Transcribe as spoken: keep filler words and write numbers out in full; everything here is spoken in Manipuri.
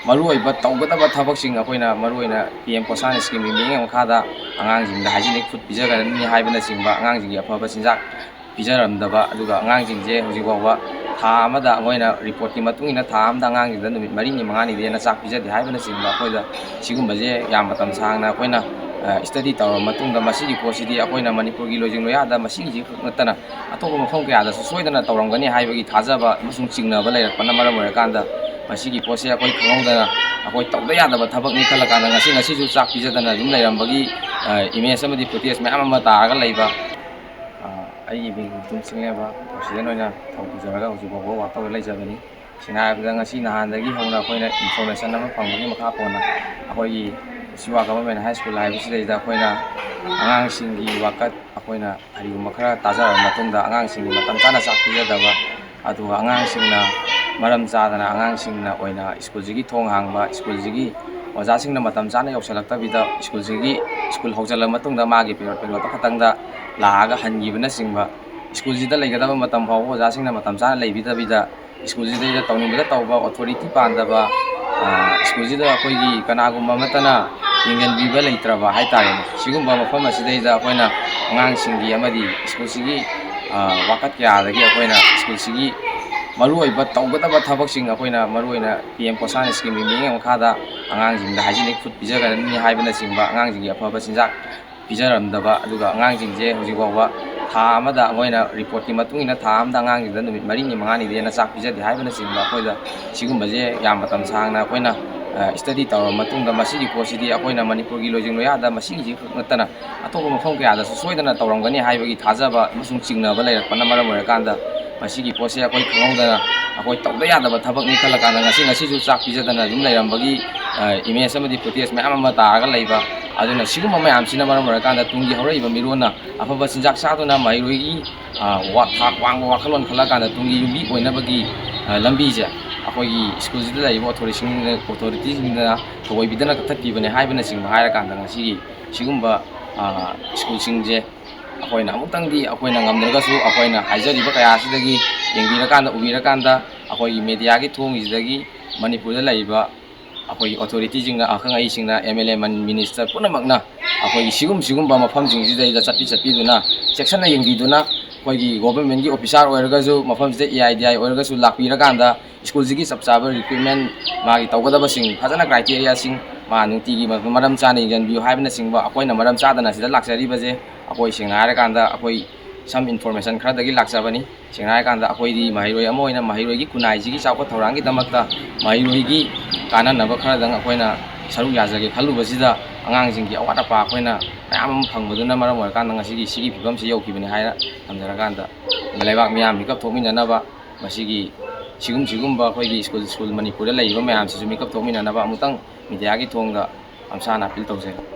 ꯃꯔꯨꯑꯣꯏꯕ ꯇꯧꯒꯗꯕ ꯊꯕꯛꯁꯤꯡ, ꯑꯩꯈꯣꯏꯅ ꯃꯔꯨꯑꯣꯏꯅ PM ꯄꯣꯁꯥꯟ ꯁ꯭ꯀꯤꯝꯒꯤ ꯃꯤꯠꯌꯦꯡ ꯃꯈꯥꯗ ꯑꯉꯥꯡꯁꯤꯡꯗ ꯍꯥꯏꯖꯤꯅꯤꯛ ꯐꯨꯗ ꯄꯤꯖꯒꯅꯤ ꯍꯥꯏꯕꯅꯆꯤꯡꯕ, ꯑꯉꯥꯡꯁꯤꯡꯒꯤ ꯑꯐꯕ ꯆꯤꯟꯖꯥꯛ ꯄꯤꯖꯔꯝꯗꯕ, ꯑꯗꯨꯒ ꯑꯉꯥꯡꯁꯤꯡꯁꯦ ꯍꯧꯖꯤꯛ ꯐꯥꯎꯕ ꯊꯥ ꯑꯃꯗ, ꯑꯩꯈꯣꯏꯅ ꯔꯤꯄꯣꯔꯠꯀꯤ ꯃꯇꯨꯡ ꯏꯟꯅ ꯊꯥ ꯑꯃꯗ ꯑꯉꯥꯡꯁꯤꯡꯗ ꯅꯨꯃꯤꯠ ꯃꯔꯤꯅꯤ ꯃꯉꯥꯅꯤꯗꯤ ꯍꯦꯟꯅ ꯆꯥꯛ ꯄꯤꯖꯗꯦ ꯍꯥꯏꯕꯅꯆꯤꯡꯕ, ꯑꯩꯈꯣꯏꯗ ꯁꯤꯒꯨꯝꯕꯁꯦ ꯌꯥꯝ ꯃꯇꯝ ꯁꯥꯡꯅ ꯑꯩꯈꯣꯏꯅ ꯁ꯭ꯇꯗꯤ ꯇꯧꯔꯕ ꯃꯇꯨꯡꯗ, ꯃꯁꯤꯒꯤ ꯄꯣꯠꯁꯤꯗꯤ ꯑꯩꯈꯣꯏꯅ ꯃꯅꯤꯄꯨꯔꯒꯤ ꯂꯣꯏꯖꯤꯡ ꯂꯣꯌꯥꯗ ꯃꯁꯤꯒꯤꯁꯤ ꯈꯛ ꯅꯠꯇꯅ ꯑꯇꯣꯞꯄ ꯃꯐꯝ ꯀꯌꯥꯗꯁꯨ ꯁꯣꯏꯗꯅ ꯇꯧꯔꯝꯒꯅꯤ ꯍꯥꯏꯕꯒꯤ ꯊꯥꯖꯕ ꯑꯃꯁꯨꯡ ꯆꯤꯡꯅꯕ ꯂꯩꯔꯛꯄꯅ ꯃꯔꯝ ꯑꯣꯏꯔꯀꯥꯟꯗ, ꯃꯁꯤꯒꯤ ꯄꯣꯠꯁꯦ ꯑꯩꯈꯣꯏ ꯈꯪꯍꯧꯗꯅ ꯑꯩꯈꯣꯏ ꯇꯧꯗ ꯌꯥꯗꯕ ꯊꯕꯛꯅꯤ ꯈꯜꯂꯀꯥꯟꯗ ꯉꯁꯤ, ꯉꯁꯤꯁꯨ ꯆꯥꯛ ꯄꯤꯖꯗꯅ ꯑꯗꯨꯝ ꯂꯩꯔꯝꯕꯒꯤ ꯏꯃꯦꯖ ꯑꯃꯗꯤ ꯐꯨꯇꯦꯖ ꯃꯌꯥꯝ ꯑꯃ ꯇꯥꯔꯒ ꯂꯩꯕ꯫ ꯑ, ꯑꯩꯒꯤ ꯃꯤꯡ ꯃꯨꯇꯨꯝ ꯆꯤꯡꯂꯦꯝꯕ, ꯄ꯭ꯔꯦꯁꯤꯗꯦꯟ ꯑꯣꯏꯅ ꯊꯧ ꯄꯨꯖꯔꯒ ꯍꯧꯖꯤꯛ ꯐꯥꯎꯕ ꯋꯥꯛ ꯇꯧꯔ ꯂꯩꯖꯕꯅꯤ꯫ ꯁꯦꯡꯅ ꯍꯥꯏꯔꯕꯗ, ꯉꯁꯤ ꯅꯍꯥꯟꯗꯒꯤ ꯍꯧꯅ ꯑꯩꯈꯣꯏꯅ ꯏꯟꯐꯣꯔꯃꯦꯁꯟ ꯑꯃ ꯐꯪꯕꯒꯤ ꯃꯈꯥ ꯄꯣꯟꯅ ꯑꯩꯈꯣꯏꯒꯤ ꯎꯆꯤꯋꯥ ꯒꯚꯔꯟꯃꯦꯟ ꯍꯥꯏ ꯁ꯭ꯀꯨꯜ ꯍꯥꯏꯕꯁꯤꯗꯩꯗ ꯑꯩꯈꯣꯏꯅ ꯑꯉꯥꯡꯁꯤꯡꯒꯤ ꯋꯥꯀꯠ ꯑꯩꯈꯣꯏꯅ ꯀꯔꯤꯒꯨꯝꯕ ꯈꯔ ꯇꯥꯖꯔꯕ ꯃꯇꯨꯡꯗ, ꯑꯉꯥꯡꯁꯤꯡꯒꯤ ꯃꯇꯝ ꯆꯥꯅ ꯆꯥꯛ ꯄꯤꯖꯗꯕ, ꯑꯗꯨꯒ ꯑꯉꯥꯡꯁꯤꯡꯅ ꯃꯔꯝ ꯆꯥꯗꯅ ꯑꯉꯥꯡꯁꯤꯡꯅ ꯑꯣꯏꯅ ꯁ꯭ꯀꯨꯜꯁꯤꯒꯤ ꯊꯣꯡ ꯍꯥꯡꯕ, ꯁ꯭ꯀꯨꯜꯁꯤꯒꯤ ꯑꯣꯖꯥꯁꯤꯡꯅ ꯃꯇꯝ ꯆꯥꯅ ꯌꯧꯁꯤꯜꯂꯛꯇꯕꯤꯗ, ꯁ꯭ꯀꯨꯜꯁꯤꯒꯤ, ꯁ꯭ꯀꯨꯜ ꯍꯧꯖꯤꯜꯂꯕ ꯃꯇꯨꯡꯗ ꯃꯥꯒꯤ ꯄꯦꯔꯣꯠ ꯄꯦꯔꯣꯠꯇ ꯈꯛꯇꯪꯗ ꯂꯥꯛꯑꯒ ꯍꯟꯈꯤꯕꯅꯆꯤꯡꯕ, ꯁ꯭ꯀꯨꯜꯁꯤꯗ ꯂꯩꯒꯗꯕ ꯃꯇꯝ ꯐꯥꯎꯕ ꯑꯣꯖꯥꯁꯤꯡꯅ ꯃꯇꯝ ꯆꯥꯅ ꯂꯩꯕꯤꯗꯕꯤꯗ, ꯁ꯭ꯀꯨꯜꯁꯤꯗꯩꯗ ꯇꯧꯅꯤꯡꯕꯗ ꯇꯧꯕ, ꯑꯣꯊꯣꯔꯤꯇꯤ ꯄꯥꯟꯗꯕ, ꯑ, ꯁ꯭ꯀꯨꯜꯁꯤꯗ ꯑꯩꯈꯣꯏꯒꯤ ꯀꯅꯥꯒꯨꯝꯕ ꯑꯃꯠꯇꯅ ꯌꯦꯡꯁꯤꯟꯕꯤꯕ ꯂꯩꯇ꯭ꯔꯕ ꯍꯥꯏꯇꯥꯔꯦꯅꯦ꯫ ꯁꯤꯒꯨꯝꯕ ꯃꯐꯝ ꯑꯁꯤꯗꯩꯗ ꯑꯩꯈꯣꯏꯅ ꯑꯉꯥꯡꯁꯤꯡꯒꯤ ꯑꯃꯗꯤ ꯁ꯭ꯀꯨꯜꯁꯤꯒꯤ, ꯑ, ꯋꯥꯀꯠ ꯀꯌꯥꯗꯒꯤ ꯑꯩꯈꯣꯏꯅ ꯁ꯭ꯀꯨꯜꯁꯤꯒꯤ ꯃꯔꯨꯑꯣꯏꯕ ꯇꯧꯒꯗꯕ ꯊꯕꯛꯁꯤꯡ, ꯑꯩꯈꯣꯏꯅ ꯃꯔꯨꯑꯣꯏꯅ PM ꯄꯣꯁꯥꯟ ꯁ꯭ꯀꯤꯝꯒꯤ ꯃꯤꯠꯌꯦꯡ ꯃꯈꯥꯗ ꯑꯉꯥꯡꯁꯤꯡꯗ ꯍꯥꯏꯖꯤꯅꯤꯛ ꯐꯨꯗ ꯄꯤꯖꯒꯅꯤ ꯍꯥꯏꯕꯅꯆꯤꯡꯕ, ꯑꯉꯥꯡꯁꯤꯡꯒꯤ ꯑꯐꯕ ꯆꯤꯟꯖꯥꯛ ꯄꯤꯖꯔꯝꯗꯕ, ꯑꯗꯨꯒ ꯑꯉꯥꯡꯁꯤꯡꯁꯦ ꯍꯧꯖꯤꯛ ꯐꯥꯎꯕ ꯊꯥ ꯑꯃꯗ, ꯑꯩꯈꯣꯏꯅ ꯔꯤꯄꯣꯔꯠꯀꯤ ꯃꯇꯨꯡ ꯏꯟꯅ ꯊꯥ ꯑꯃꯗ ꯑꯉꯥꯡꯁꯤꯡꯗ ꯅꯨꯃꯤꯠ ꯃꯔꯤꯅꯤ ꯃꯉꯥꯅꯤꯗꯤ ꯍꯦꯟꯅ ꯆꯥꯛ ꯄꯤꯖꯗꯦ ꯍꯥꯏꯕꯅꯆꯤꯡꯕ, ꯑꯩꯈꯣꯏꯗ ꯁꯤꯒꯨꯝꯕꯁꯦ ꯌꯥꯝ ꯃꯇꯝ ꯁꯥꯡꯅ ꯑꯩꯈꯣꯏꯅ, ꯑ, ꯁ꯭ꯇꯗꯤ ꯇꯧꯔꯕ ꯃꯇꯨꯡꯗ, ꯃꯁꯤꯒꯤ ꯄꯣꯠꯁꯤꯗꯤ ꯑꯩꯈꯣꯏꯅ ꯃꯅꯤꯄꯨꯔꯒꯤ ꯂꯣꯏꯖꯤꯡ ꯂꯣꯌꯥꯗ ꯃꯁꯤꯒꯤꯁꯤ ꯈꯛ ꯅꯠꯇꯅ ꯑꯇꯣꯞꯄ ꯃꯐꯝ ꯀꯌꯥꯗꯁꯨ ꯁꯣꯏꯗꯅ ꯇꯧꯔꯝꯒꯅꯤ ꯍꯥꯏꯕꯒꯤ ꯊꯥꯖꯕ ꯑꯃꯁꯨꯡ ꯆꯤꯡꯅꯕ ꯂꯩꯔꯛꯄꯅ ꯃꯔꯝ ꯑꯣꯏꯔꯀꯥꯟꯗ, ꯃꯁꯤꯒꯤ ꯄꯣꯠꯁꯦ ꯑꯩꯈꯣꯏ ꯈꯪꯍꯧꯗꯅ ꯑꯩꯈꯣꯏ ꯇꯧꯗ ꯌꯥꯗꯕ ꯊꯕꯛꯅꯤ ꯈꯜꯂꯀꯥꯟꯗ ꯉꯁꯤ, ꯉꯁꯤꯁꯨ ꯆꯥꯛ ꯄꯤꯖꯗꯅ ꯑꯗꯨꯝ ꯂꯩꯔꯝꯕꯒꯤ, ꯑ, ꯏꯃꯦꯖ ꯑꯃꯗꯤ ꯐꯨꯇꯦꯖ ꯃꯌꯥꯝ ꯑꯃ ꯇꯥꯔꯒ ꯂꯩꯕ꯫ ꯑꯗꯨꯅ ꯁꯤꯒꯨꯝꯕ ꯃꯌꯥꯝꯁꯤꯅ ꯃꯔꯝ ꯑꯣꯏꯔꯀꯥꯟꯗ ꯇꯨꯡꯒꯤ ꯍꯧꯔꯛꯏꯕ ꯃꯤꯔꯣꯟꯅ ꯑꯐꯕ ꯆꯤꯟꯖꯥꯛ ꯆꯥꯗꯨꯅ ꯃꯍꯩꯔꯣꯏꯒꯤ, ꯑ, ꯋꯥ-, ꯊꯥꯛ ꯋꯥꯡꯕ ꯋꯥꯈꯜꯂꯣꯟ ꯈꯜꯂꯀꯥꯟꯗ ꯇꯨꯡꯒꯤ ꯌꯨꯝꯕꯤ ꯑꯣꯏꯅꯕꯒꯤ, ꯑ, ꯂꯝꯕꯤꯁꯦ ꯑꯩꯈꯣꯏꯒꯤ ꯁ꯭ꯀꯨꯜꯁꯤꯗ ꯂꯩꯔꯤꯕ ꯑꯣꯊꯣꯔꯤꯁꯤꯡꯅ, ꯑꯣꯊꯣꯔꯤꯇꯤꯁꯤꯡꯅ ꯊꯧꯑꯣꯏꯕꯤꯗꯅ ꯀꯛꯊꯠꯄꯤꯕꯅꯦ ꯍꯥꯏꯕꯅꯆꯤꯡꯕ ꯍꯥꯏꯔꯀꯥꯟꯗ ꯉꯁꯤꯒꯤ ꯁꯤꯒꯨꯝꯕ, ꯑ, ꯁ꯭ꯀꯨꯜꯁꯤꯡꯁꯦ ꯑꯩꯈꯣꯏꯅ ꯑꯃꯨꯛꯇꯪꯗꯤ, ꯑꯩꯈꯣꯏꯅ ꯉꯝꯗ꯭ꯔꯒꯁꯨ ꯑꯩꯈꯣꯏꯅ ꯍꯥꯏꯖꯔꯤꯕ ꯀꯌꯥ ꯑꯁꯤꯗꯒꯤ ꯌꯦꯡꯕꯤꯔꯀꯥꯟꯗ, ꯎꯕꯤꯔꯀꯥꯟꯗ, ꯑꯩꯈꯣꯏꯒꯤ ꯃꯦꯗꯤꯌꯥꯒꯤ ꯊꯣꯡꯁꯤꯗꯒꯤ ꯃꯅꯤꯄꯨꯔꯗ ꯂꯩꯔꯤꯕ ꯑꯩꯈꯣꯏꯒꯤ ꯑꯣꯊꯣꯔꯤꯇꯤꯁꯤꯡꯅ, ꯑꯈꯪ ꯑꯍꯩꯁꯤꯡꯅ, ꯑꯦꯝ ꯑꯦꯜ ꯑꯦ, ꯃꯤꯅꯤꯁꯇꯔ ꯄꯨꯝꯅꯃꯛꯅ ꯑꯩꯈꯣꯏꯒꯤ ꯁꯤꯒꯨꯝ ꯁꯤꯒꯨꯝꯕ ꯃꯐꯝꯁꯤꯡꯁꯤꯗꯩꯗ ꯆꯠꯄꯤ ꯆꯠꯄꯤꯗꯨꯅ, ꯆꯦꯛꯁꯤꯟꯅ ꯌꯦꯡꯕꯤꯗꯨꯅ, ꯑꯩꯈꯣꯏꯒꯤ ꯒꯣꯚꯔꯟꯃꯦꯟꯠꯀꯤ ꯑꯣꯐꯤꯁꯥꯔ ꯑꯣꯏꯔꯒꯁꯨ, ꯃꯐꯝꯁꯤꯗ ꯑꯦ ꯑꯥꯏ ꯗꯤ ꯑꯥꯏ ꯑꯣꯏꯔꯒꯁꯨ ꯂꯥꯛꯄꯤꯔꯀꯥꯟꯗ ꯁ꯭ꯀꯨꯜꯁꯤꯒꯤ ꯆꯞ ꯆꯥꯕ ꯔꯤꯀ꯭ꯔꯨꯠꯃꯦꯟ, ꯃꯥꯒꯤ ꯇꯧꯒꯗꯕꯁꯤꯡ ꯐꯖꯅ, ꯀ꯭ꯔꯥꯏꯇꯦꯔꯤꯌꯥꯁꯤꯡ ꯃꯥ ꯅꯨꯡꯇꯤꯒꯤ ꯃ-, ꯃꯔꯝ ꯆꯥꯅ ꯌꯦꯡꯁꯤꯟꯕꯤꯌꯨ ꯍꯥꯏꯕꯅꯆꯤꯡꯕ, ꯑꯩꯈꯣꯏꯅ ꯃꯔꯝ ꯆꯥꯗꯅ ꯁꯤꯗ ꯂꯥꯛꯆꯔꯤꯕꯁꯦ, ꯑꯩꯈꯣꯏ ꯁꯦꯡꯅ ꯍꯥꯏꯔꯀꯥꯟꯗ ꯑꯩꯈꯣꯏ some information ꯈꯔꯗꯒꯤ ꯂꯥꯛꯆꯕꯅꯤ꯫ ꯁꯦꯡꯅ ꯍꯥꯏꯔꯀꯥꯟꯗ ꯑꯩꯈꯣꯏꯗꯤ ꯃꯍꯩꯔꯣꯏ ꯑꯃ ꯑꯣꯏꯅ ꯃꯍꯩꯔꯣꯏꯒꯤ ꯈꯨꯟꯅꯥꯏꯁꯤꯒꯤ ꯆꯥꯎꯈꯠ ꯊꯧꯔꯥꯡꯒꯤꯗꯃꯛꯇ ꯃꯍꯩꯔꯣꯏꯒꯤ ꯀꯥꯟꯅꯅꯕ ꯈꯔꯗꯪ ꯑꯩꯈꯣꯏꯅ ꯁꯔꯨꯛ ꯌꯥꯖꯒꯦ ꯈꯜꯂꯨꯕꯁꯤꯗ, ꯑꯉꯥꯡꯁꯤꯡꯒꯤ ꯑꯋꯥꯠ ꯑꯄꯥ ꯑꯩꯈꯣꯏꯅ ꯃꯌꯥꯝ ꯑꯃ ꯐꯪꯕꯗꯨꯅ ꯃꯔꯝ ꯑꯣꯏꯔꯀꯥꯟꯗ ꯉꯁꯤꯒꯤ ꯁꯤꯒꯤ ꯐꯤꯕꯝꯁꯤ ꯌꯧꯈꯤꯕꯅꯤ ꯍꯥꯏꯅ ꯊꯝꯖꯔꯀꯥꯟꯗ, ꯂꯩꯕꯥꯛ ꯃꯤꯌꯥꯝ ꯃꯤꯀꯞ ꯊꯣꯛꯃꯤꯟꯅꯅꯕ, ꯃꯁꯤꯒꯤ ꯁꯤꯒꯨꯝ ꯁꯤꯒꯨꯝꯕ ꯑꯩꯈꯣꯏꯒꯤ ꯁ꯭ꯀꯨꯜ, ꯁ꯭ꯀꯨꯜ ꯃꯅꯤꯄꯨꯔꯗ ꯂꯩꯔꯤꯕ ꯃꯌꯥꯝꯁꯤꯁꯨ ꯃꯤꯀꯞ ꯊꯣꯛꯃꯤꯟꯅꯅꯕ ꯑꯃꯨꯛꯇꯪ ꯃꯤꯗꯤꯌꯥꯒꯤ ꯊꯣꯡꯗ ꯂꯝꯁꯥꯟ ꯑꯥꯄꯤꯜ ꯇꯧꯖꯔꯤ꯫